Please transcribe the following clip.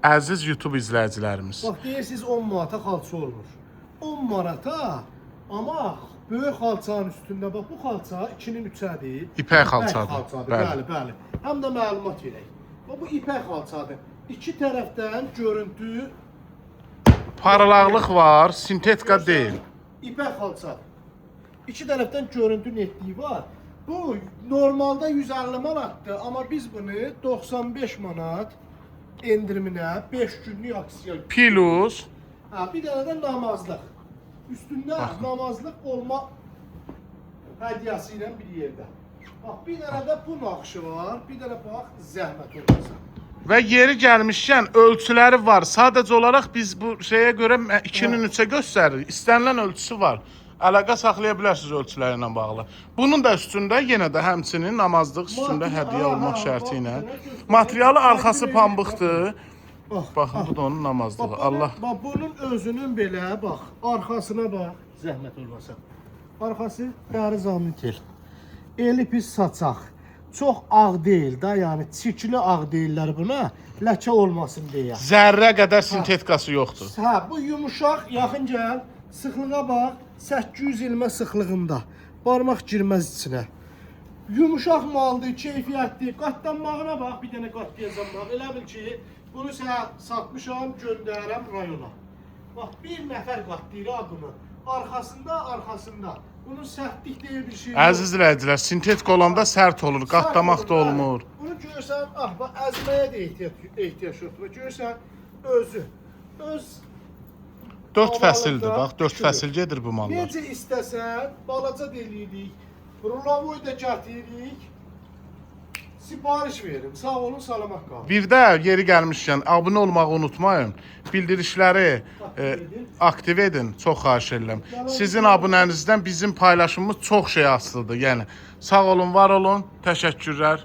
Əziz YouTube izləyicilərimiz. Bax deyirsiniz 10 manata xalça olmur. 10 manata amma böyük xalçanın üstündə bax bu xalça 2-nin 3-ədir. İpək xalçadır. Xalçadır. Bəli. Bəli, bəli. Həm də məlumat verək. Bax bu ipək xalçadır. İki tərəfdən görüntü Parlaqlıq var, sintetika deyil. İpək xalçadır. İki tərəfdən görüntü netliyi var. Bu normalda 150 manatdır, amma biz bunu 95 manat endiriminə 5 günlük aksiya. Plus Ha, bir dənə də namazlıq. Üstündə namazlıq olma hədiyyəsi ilə bir yerdə. Bax, bir dənə də bu naxışı var, bir dənə bax zəhmət olmasa. və yeri gəlmişkən ölçüləri var. Sadəcə olaraq biz bu şeyə görə 2-nin 3-ə göstəririk. İstənilən ölçüsü var. Əlaqə saxlaya bilərsiniz ölçüləri ilə bağlı. Bunun da üstündə yenə də həmçinin namazlıq üstündə hədiyyə olmaq şərti ilə. Materialı arxası pambıqdır. Bax, Baxın bu da onun namazlığı. Bax, Allah bax bunun özünün belə bax, arxasına bax, zəhmət olmasa. Arxası dəri zamnitel. Eli pis saçaq. Çox ağ deyil da, yəni çirkli ağ deyirlər buna, ləkə olmasın deyə. zərrə qədər sintetikası yoxdur. Hə, bu yumuşaq, yaxın gəl. Sıxlığa bax, 800 ilmə sıxlığında. Barmaq girməz içinə. Yumuşaq maldır, keyfiyyətli. Qatlanmağına bax, bir dənə qatlayacam bax. Elə bil ki, bunu sənə satmışam, göndərərəm rayona. Bax, bir nəfər qatlayır ha bunu. Arxasında, arxasında. Bunun sərtlik deyə bir şey yox. Əziz izləyicilər, sintetik olanda sərt olur, Sərt qatlamaq da olur, bəli. olmur. Bunu görsən, ah bax əzməyə də ehtiyac yoxdur. Görsən özü öz 4 fəsildir, Havalıda bax, 4 şükür. fəsil gedir bu mallar. Necə istəsən, balaca da eləyirik, rulavoy da gətiririk, sifariş verim. Sağ olun, salamat qalın. Bir də yeri gəlmişkən abunə olmağı unutmayın. Bildirişləri aktiv edin. Çox xahiş edirəm. Sizin abunənizdən bizim paylaşımımız çox şey asılıdır. Yəni sağ olun, var olun. Təşəkkürlər.